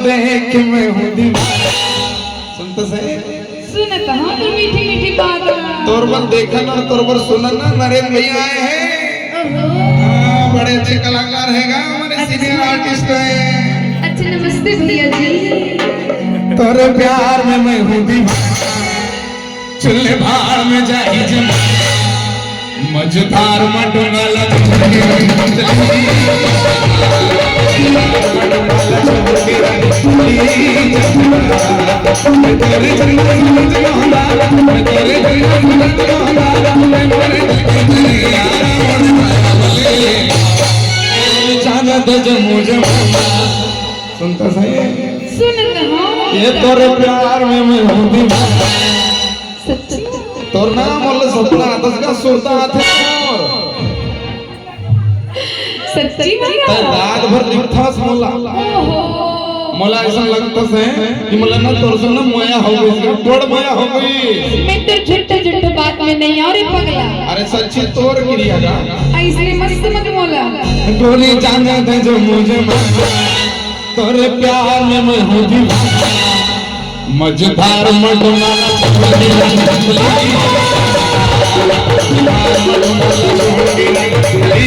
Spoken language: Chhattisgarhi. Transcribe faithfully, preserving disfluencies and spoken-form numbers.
देख मैं हूँ दीवाना। सुनत हस? सुनत हँव तोर मीठी मीठी बात। तोर बर देखन अउ तोर बर सुनन ना नरेंद्र भैया आए हैं। ओहो। हाँ, बड़े अच्छे कलाकार है गा, हमारे अच्छा। Senior artist है। अच्छा, नमस्ते भैया जी। तोरे प्यार में मैं हूँ दीवाना, चुल्हे भाड़ में जाही जमाना। मझधार म डोंगा ला छोड़ के रही चली। जानत जमू जमाना। सुनत हस? सुनत हँव। ये तोरे प्यार में मैं हूँ दीवाना। सच्ची? तोर नाम मोला सपना आथे, सुरता आथे मोर। सच्ची में? तैं रात भर लिखथस मोला। ओहो। मोला अइसन लगत हे कि मोला ना तोर संग ना मया हो गइस, बड़ मया हो गइस। मैं तो झूठा झूठा बात में नइ आँव रे पगला। अरे सच्ची तोर किरिया गा। अइसने मत समझ मोला। गोरी जानत जमू जमाना, तोरे प्यार में मैं हूँ दीवाना। मझधार म डोंगा ला छोड़ के रही चली। मझधार म डोंगा ला छोड़ के रही चली।